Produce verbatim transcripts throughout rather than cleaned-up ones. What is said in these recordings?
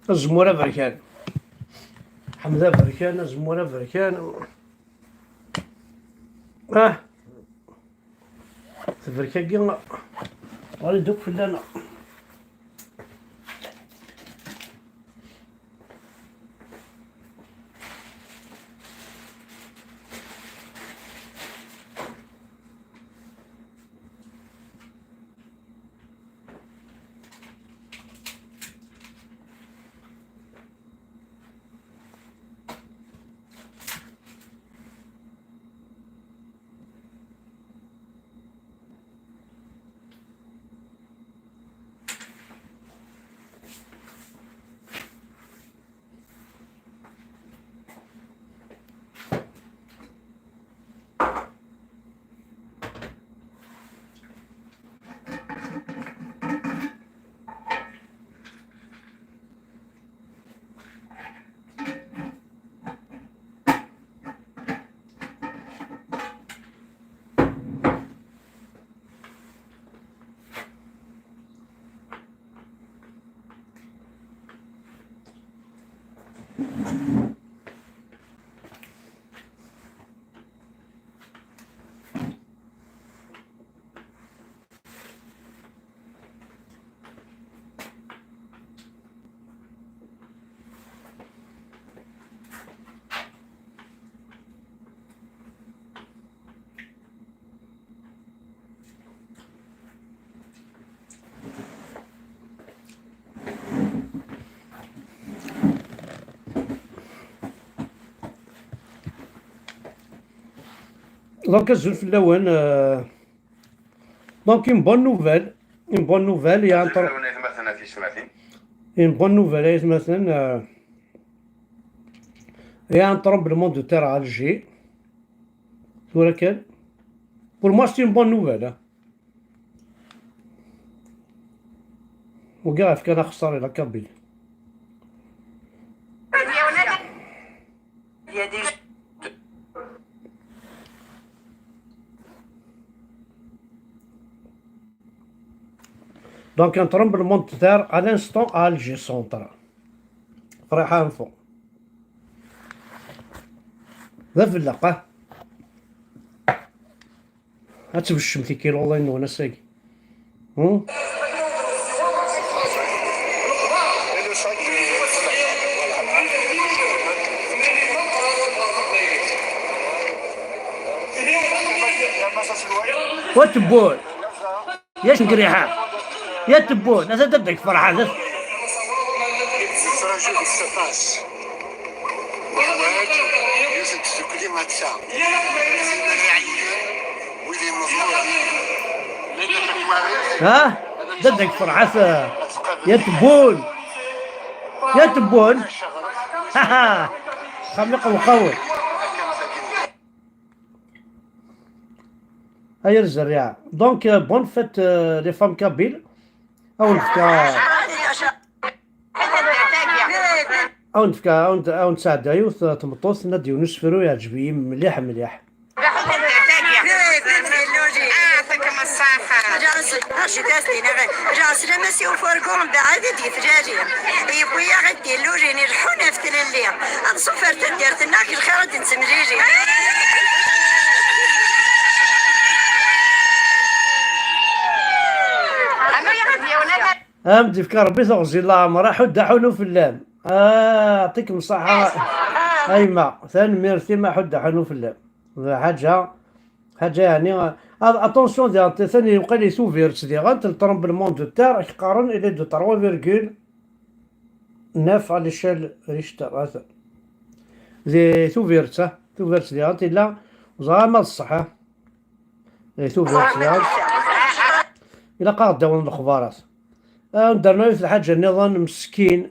Azemmur aberkan. Ḥmed aberkan, azemmur aberkan. Ah, taberka-agi ɣer iduk fell-aneɣ. Donc, azul fell-awen. Euh, donc, une bonne nouvelle. Une bonne nouvelle, il y a un tro- Azul fell-awen, aytmaten, a tisetmatin. Une bonne nouvelle, aytmaten. Euh, il y a un tremblement de terre à Alger. Tura kan. Pour moi, c'est une bonne nouvelle, hein. Ugaɣ fkan axeṣṣar i la Kabyle. Il y a des... Donc, un tremblement de terre à l'instant à Alger Centre. Friḥa Info. D afelleq, ah. Ad tbeccemt ikiluḍin-nwen ass-agi. Hmm? Wa tewwul. Ya Cengriḥa. Ya tewwul. Ata dadda-k ferḥa. Yettṛaju deg-s aṭas. Yeḥwaǧ yiwet n tdukli atta. Wid imeḍlen. Ha? Dadda-k ferḥa-t. Ya tewwul. Ya tewwul. Xami qewqawen. Ay ar zerriɛa. Donc, euh, bonne fête, euh, les femmes kabyles. Awen-d-fkeɣ, awen-d-fkeɣ, awen-d-, awen-d-sɛeddaɣ yiwet, euh, tmeṭṭut, tenna-d yiwen usefru yeɛǧeb-iyi mliḥ, mliḥ. يعطيكم الصحة. Ǧaɛs, ǧaɛs, ǧaɛs, ǧaɛs, ufurgu mbeɛd i d-yeflali. Yewwi-yaɣ-d tilulin ileḥḥun ɣef tlelli. Ad nṣuffer taddart-nneɣ deg lxir ad d-nettemlili. Am d-ifka Rebbi teɣzi n leɛmer, aḥuddu aḥunu fell-am. Ah, yeɛṭikem ṣṣeḥḥa a yemma, tanemmirt-im, aḥuddu aḥunu fell-am. D lḥaǧa, ḥaǧa yeɛni, ah, attention, diɣen atan yewqal i Tubiret diɣen, le tremblement de terre, i k-qqaren, il est de trois virgule neuf à l'échelle Richter, atan. Di Tubiret, ah, Tubiret diɣen tella, ẓer ma d ṣṣeḥ, ah. Di Tubiret diɣen. Ilaq ad ɣ-d-awin lexbarat. Ah, ad d-nernu yiwet lḥaǧa nniḍen, meskin,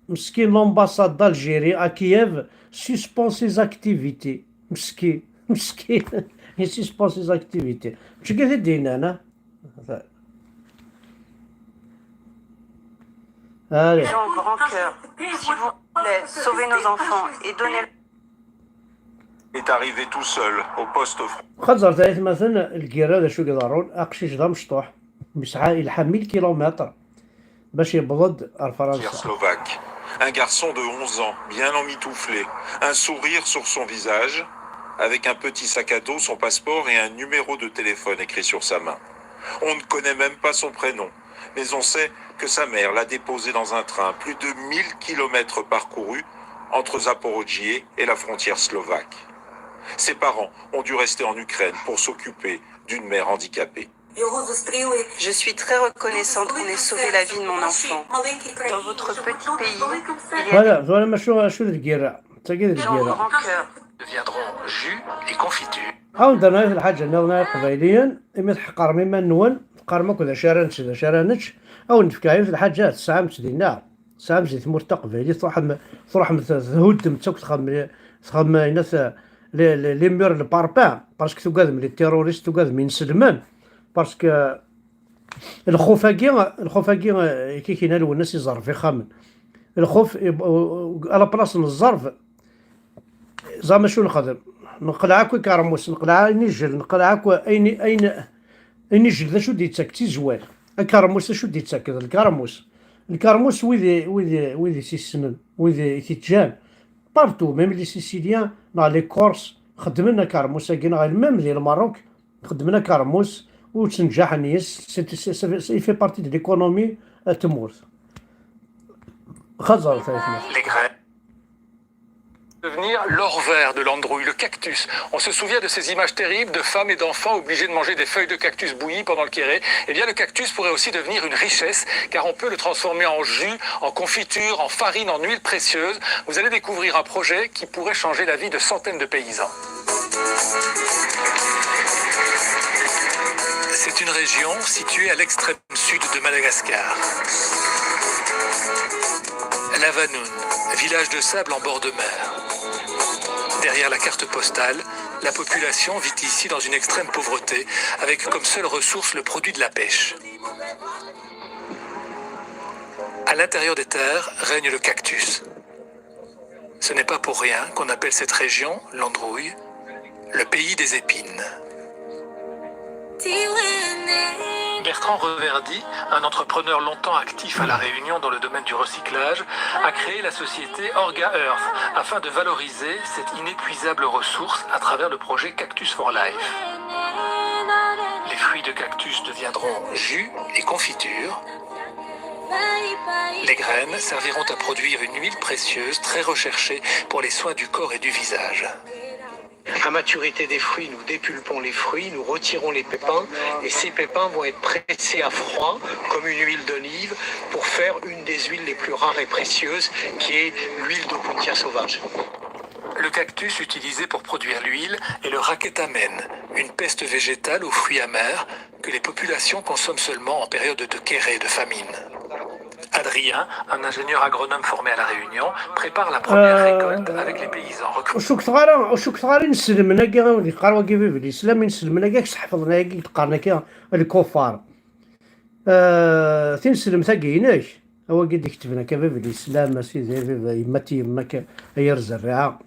meskin, l'ambassade d'Algérie à Kiev suspend ses activités. Meskin, meskin, il suspend ses activités. Mačči akka i t-id-yennan, ah? Allez. Gens au grand cœur, s'il vous plaît, sauvez nos enfants et donnez est arrivé tout seul au poste frontière. Xaṭer, ay atmaten, lgirra d acu i iḍerrun, aqcic d amecṭuḥ, yesɛa, yelḥa mil kilumitr bac yewweḍ-d ar Fransa. Slovaque. Un garçon de onze ans, bien emmitouflé, un sourire sur son visage, avec un petit sac à dos, son passeport et un numéro de téléphone écrit sur sa main. On ne connaît même pas son prénom, mais on sait que sa mère l'a déposé dans un train, plus de mille kilomètres parcourus entre Zaporodjié et la frontière slovaque. Ses parents ont dû rester en Ukraine pour s'occuper d'une mère handicapée. Je suis très reconnaissante qu'on ait sauvé la vie de mon enfant. Dans votre petit pays, il y a Voilà, voilà macu acu d lgirra. D tagi d des gens au lgirra. Grand Cœur. Deviendront jus et confiture. Ad wen-d-rnuɣ lḥaǧa nniḍen ay iqbayliyen, imi tḥeqrem iman-nwen, tḥeqrem akk d acu ara nečč, d acu ara nečč, ad wen-d-fkeɣ yiwet lḥaǧa tesɛam-tt dinna, tesɛam-tt di tmurt taqbaylit, truḥem, truḥem thuddem-tt akk txem, txem, inat, les, les, les murs, le parpaing, parce que tugadem les terroristes, tugadem inselmen, parce que lxuf-agi, lxuf-agi, eh, kikina Lwennas iẓerreb ixxamen. Lxuf, i- u- u- à la place n ẓẓerb, ẓer acu nexdem. Neqleɛ akk ikermus, neqleɛ inijel, neqleɛ akk ayen, ayen, inijel d acu d-yettak, d tizwal. Akermus d acu d-yettak, d lkermus. Lkermus wid, wid, wid i s-issnen, wid i t-iǧǧan. Partout, même les Siciliens, neɣ les Corses, xeddmen akermus-agi, neɣ même di Lmerruk, xeddmen akermus, u ttenǧaḥen yes, c'est, c'est, c'est, il fait partie de l'économie n tmurt. Xaẓer taytma. Les graines. Devenir l'or vert de l'androuille, le cactus. On se souvient de ces images terribles de femmes et d'enfants obligés de manger des feuilles de cactus bouillies pendant le kéré. Eh bien, le cactus pourrait aussi devenir une richesse, car on peut le transformer en jus, en confiture, en farine, en huile précieuse. Vous allez découvrir un projet qui pourrait changer la vie de centaines de paysans. C'est une région située à l'extrême sud de Madagascar. Lavanoune, village de sable en bord de mer. Derrière la carte postale, la population vit ici dans une extrême pauvreté, avec comme seule ressource le produit de la pêche. À l'intérieur des terres règne le cactus. Ce n'est pas pour rien qu'on appelle cette région, l'Androuille, le pays des épines. Bertrand Reverdy, un entrepreneur longtemps actif à La Réunion dans le domaine du recyclage, a créé la société Orga Earth afin de valoriser cette inépuisable ressource à travers le projet Cactus for Life. Les fruits de cactus deviendront jus et confiture. Les graines serviront à produire une huile précieuse très recherchée pour les soins du corps et du visage. À maturité des fruits, nous dépulpons les fruits, nous retirons les pépins et ces pépins vont être pressés à froid comme une huile d'olive pour faire une des huiles les plus rares et précieuses qui est l'huile d'opuntia sauvage. Le cactus utilisé pour produire l'huile est le rakétamène, une peste végétale aux fruits amers que les populations consomment seulement en période de kéré, de famine. Adrien, un ingénieur agronome formé à La Réunion, prépare la première Euh, récolte avec les paysans recrutés. Ur cukteɣ ara, ur cukteɣ ara inselmen-agi, awen d-yeqqar wagi bib n Lislam, inselmen-agi ak-sḥefḍen agi i d-qqaren akka lkufar. Euh, tineslemt-agi inek, a wagi d-iketben akka bib n Lislam, a sidi, a bib, a yemma-t yemma-k, a yir zerriɛa.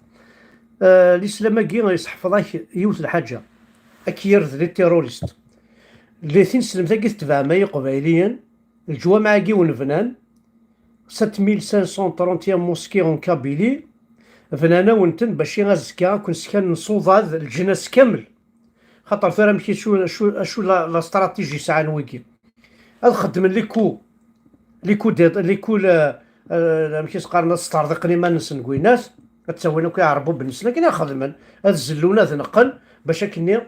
Euh, Lislam-agi yesḥefḍ-ak yiwet lḥaǧa, ad k-yerr d les terroristes. Les tineslemt-agi tebɛem ay iqbayliyen, leǧwameɛ-agi wen bnan, sept mille cinq cent trente et un mosquées en Kabylie, bnan-awen-ten bac i azekka ad ken-skanen s uḍad, leǧnas kamel. Xaṭer tura amek, acu, acu, acu la, la stratégie sɛan wigi? Ad xeddmen les coups, les coups de, les coups, euh, euh, amek i s-qqaren, ad sṭerḍiqen iman-nsen deg winat, ad ttawin akk iɛerbuben-nsen, akken i xedmen, ad zellun, ad neqqen, bac akkenni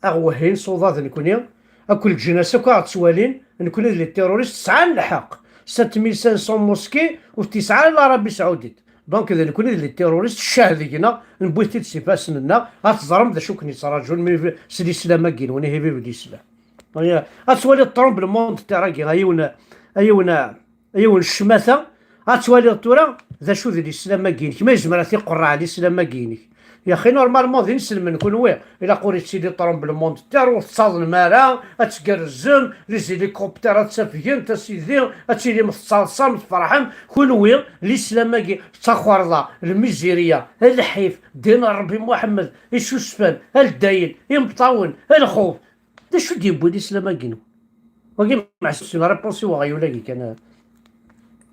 aɣ-wehhin s uḍad nekni, akk leǧnas akk aɣ-ttwalin, nekni d les terroristes, sɛan lḥeqq. Sept mille cinq cents mosquées ur t-yesɛi ara l'Arabie Saoudite. Donc d nekni d les terroristes, ccah deg-neɣ, newwi-t-id s ifassen-nneɣ, ad teẓrem d acu ken-yettraǧun mi, s lislam-agi-nwen, ihi bib n lislam. Ad twaliḍ tremblement de terre-agi, a yiwen, a yiwen, a yiwen ccmata, ad twaliḍ tura d acu d lislam-agi-inek, ma yezmer ad t-iqerreɛ lislam-agi-inek. Yaxi, normalement, d inselmen kunwi, ilaq ur yettili tremblement de terre, ur tettaḍnem ara, ad tgerrzem, les hélicoptères ad ttafgen, a sidi, ad tilim tettaḍsam, tferḥem, kunwi, lislam-agi, d taxerḍa, lmizirya, lḥif, ddin n Ṛebbi Muḥemmed, isusfan, aldayen, imeṭṭawen, lxuf. D acu d-yewwi lislam-agi-nwen? Wagi meḥsub s une réponse i uɣyul-agi kan.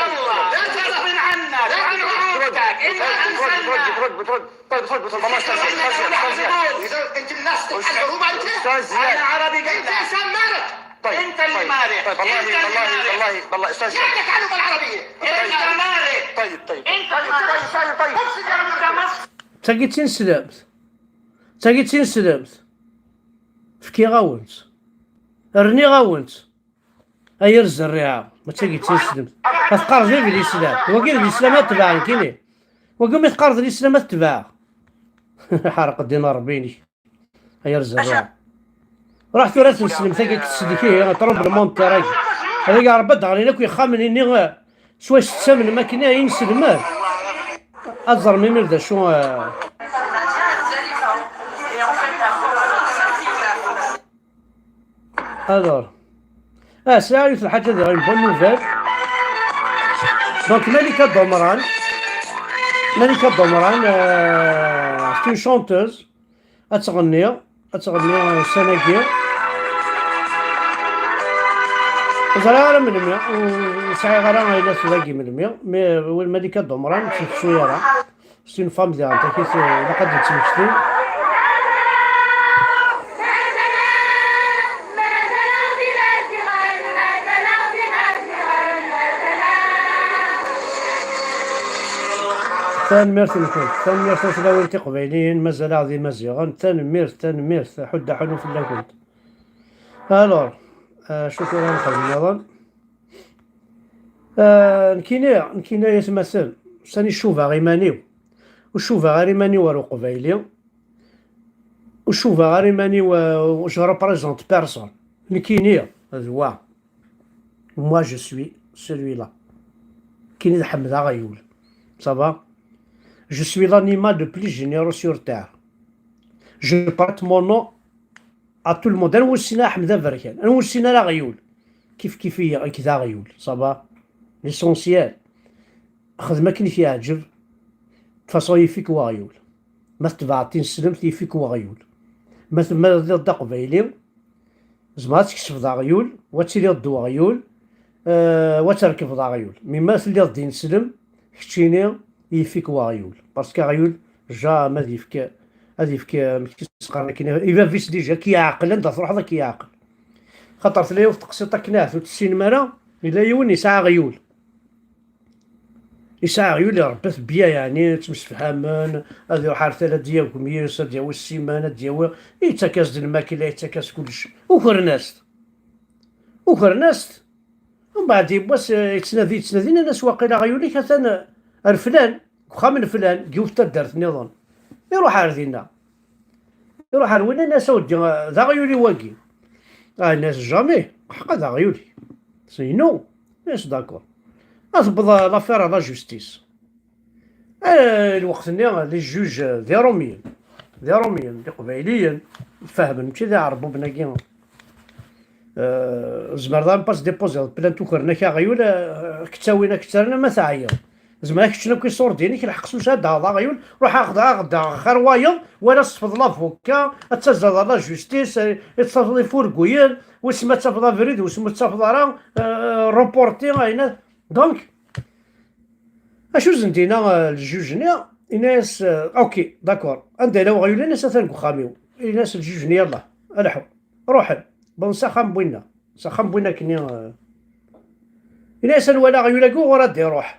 الله، غصب عنك وعن عائلتك، إنا أنزلنا. طيب، طيب، طيب، والله أستاذ زياد، أستاذ زياد، أستاذ زياد. أنت الناس تحل الحروب أنت؟ أستاذ زياد. أنا عربي قليل. أنت إنسان مارق. طيب، أنت اللي طيب، مارق. طيب، والله، أنت اللي والله، مارق. والله، والله، أستاذ زياد. جايلك على العربية. طيب. أنت مارق. طيب، طيب. أنت مارق. طيب، طيب، طيب. أنت مصري. Tagi d tineslemt. Tagi d tineslemt. Fkiɣ-awen-tt. Rniɣ-awen-tt. Ay ar zerriɛa, ma d tagi d tineslemt. Ma teqqareḍ d lislam. Wagi d lislam ad tebɛen, kini. Wagi mi teqqareḍ d lislam ad tebɛeɣ. Ḥerq ddin n Ṛebbi-inek. Ay ar zerriɛa. Ruḥ tura ad tineslemt tagi, ad k-tsellek, ihi, tremblement de terre-agi. Ad agi Ṛebbi ad d-ɣlin akk yexxamen-nni, eh, s wacu tettamnem akken, eh, ineslemen. Ad ẓrem imir d acu, eh, Alors, ah, sɛiɣ yiwet lḥaǧa diɣ, une bonne nouvelle. Donc, Malika Domran, Malika Domran, euh, c'est une chanteuse. Ad tɣenni, ad tɣenni ussan-agi. Ur ẓriɣ ara melmi, ur sɛiɣ ara ayla-s dagi melmi, mais, euh, Malika Domran, ur tt-nettu ara. C'est une femme diɣen, takit, eh, ilaq ad d-nettmekti. Tanemmirt-nkent, tanemmirt a tlawin tiqbayliyin, mazal-aɣ d imaziɣen, tanemmirt, tanemmirt, ḥuddu aḥunu fell-akent. Alors, eh, acu tura nxedem nniḍen? Eh, nekkini, nekkini ay atmaten, sani cubaɣ iman-iw. Ur cubaɣ ara iman-iw ar uqbayli. Ur cubaɣ ara iman-iw, eh, je représente personne. Nekkini, d wa. Moi, je suis celui-là. Nekkini d Ḥmed Aɣyul. Ça va? Je suis l'animal le plus généreux sur terre. Je prête mon nom à tout le monde. Anwa ur yessin ara Ḥmed Aberkan? Anwa ur yessin ara Aɣyul? Kif kif-iyi, nekk d Aɣyul. Ça va? L'essentiel. Xdem akken i k-yeɛǧeb. De toute façon, yif-ik weɣyul. Ma tetbeɛeḍ tineslemt, yif-ik weɣyul. Ma t-, ma tiliḍ d aqbayli, tzemreḍ ad tkesbeḍ aɣyul, wa ad tiliḍ d weɣyul, eh, wa ad trekbeḍ aɣyul. Mi ma telliḍ d ineslem, keččini yif-ik weɣyul. Parce que aɣyul, jamais ad yefk, ad yefk, amek i s-qqaren akken, i bab-is déjà, ad k-yeɛqel, anda truḥeḍ ad k-yeɛqel. Xaṭer tella yiwet teqsiṭ akken ahat ur tessinem ara, yella yiwen yesɛa aɣyul. Yesɛa aɣyul, iṛebba-t bya, yeɛni ttemsefhamen, ad iṛuḥ ar tala ad d-yawi yis, ad d-yawi ssiman, ad d-yawi, yettak-as-d lmakla, yettak-as kullec. Ukren-as-t. Ukren-as-t. Mbeɛd yiwwas, eh, yettnadi, yettnadi, nnan-as waqila aɣyul-ik atan, eh, ar flan, deg uxxam n flan, deg yiwet taddart nniḍen. Iṛuḥ ar dinna. Iṛuḥ ar winna, nnan-as a weddi, eh, d aɣyul-iw wagi. Ah, nnan-as jamais, ḥqa d aɣyul-ik. C'est non. Yes, d'accord. Ad tewweḍ, eh, l'affaire à la justice. Eh, lweqt-nni, les juges, eh, d iṛumyen. D iṛumyen, d iqbayliyen. Fehmen, mačči d iɛerbuben-agi. Eh, tzemreḍ ad pas déposer plainte, ukren-ak aɣyul, eh, k-ttawin, ak-ttarran ama teɛyiḍ. Zemreɣ kečč akk iṣurdiyen-ik, lḥeqq s usa ad d-aɣeḍ aɣyul, ruḥ aɣeḍ aɣeḍ xir wayeḍ, wala ad tefḍeḍ avoka, ad tazzaḍ ɣer la justice, ad tafeḍ ifurguyen, wissen ma ad tafeḍ abrid, wissen ma ad tafeḍ ara, euh, reporté, ayen. Donc, acu zen-d-yenna, euh, ljuj-nni? Yenna-yas, euh, ok, d'accord, anda yella weɣyul? Yenna-yas atan deg uxxam-iw. Yenna-yas ljuj-nni, yallah, alḥu, ruḥen, bon, s axxam n winna, s axxam n winna akkenni, euh, yenna-yas ad nwali aɣyul-agi uɣur ad d-iruḥ.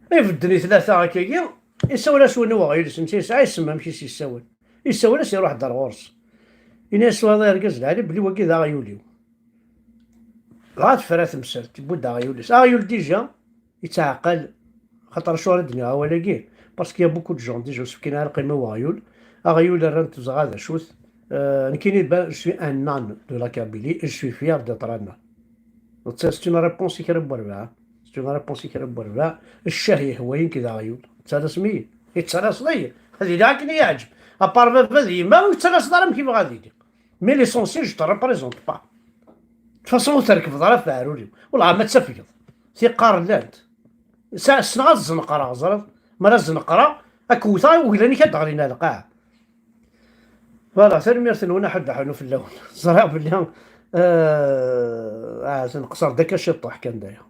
Ibedden i tlata akkagi, isawel-as win i uɣyul-is, netta yesɛa isem amek i s-yessawel. Isawel-as, iruḥ-d ar ɣur-s. Ini-as: "Twalaḍ a argaz lɛali, belli wagi d aɣyul-iw." Dɣa tefra temsalt, yewwi-d aɣyul-is. Aɣyul dija yettɛeqqal, xaṭer acuɣer i d-nniɣ awal-agi? Parce qu'il y a beaucoup de gens déjà ur s-fkin ara lqima i uɣyul. Aɣyul rran-t dɣa d acu-t? Euh, nekkini, ben, je suis un âne de la Kabylie et je suis fier d'être un âne. C'est une réponse i kra n werbaɛ. C'est une réponse i kra n werbaɛ. Ccah yehwa-yak d aɣyul. Tettalaseḍ-iyi? Yettalaseḍ-iyi. Ad iliɣ akken i yi-yeɛǧeb. À part baba d yemma, ur yettalaseḍ ara amek i bɣiɣ ad iliɣ. Mais l'essentiel, je te représente pas. De toute façon, ur terkbeḍ ara ɣef uɛrur-iw. Wellah ma ttafgeḍ. Tiqqar llant. Sa-, ssneɣ ad zzenqreɣ, ẓriḍ. Mi ara zzenqreɣ, ad k-wteɣ, uglan-ik ad d-ɣlin ar lqaɛa. Voilà, tanemmirt-nwen, aḥuddu aḥunnu fell-awen. Ẓriɣ belli, euh, ah, nqeṣṣer-d akka ciṭṭuḥ kan daya.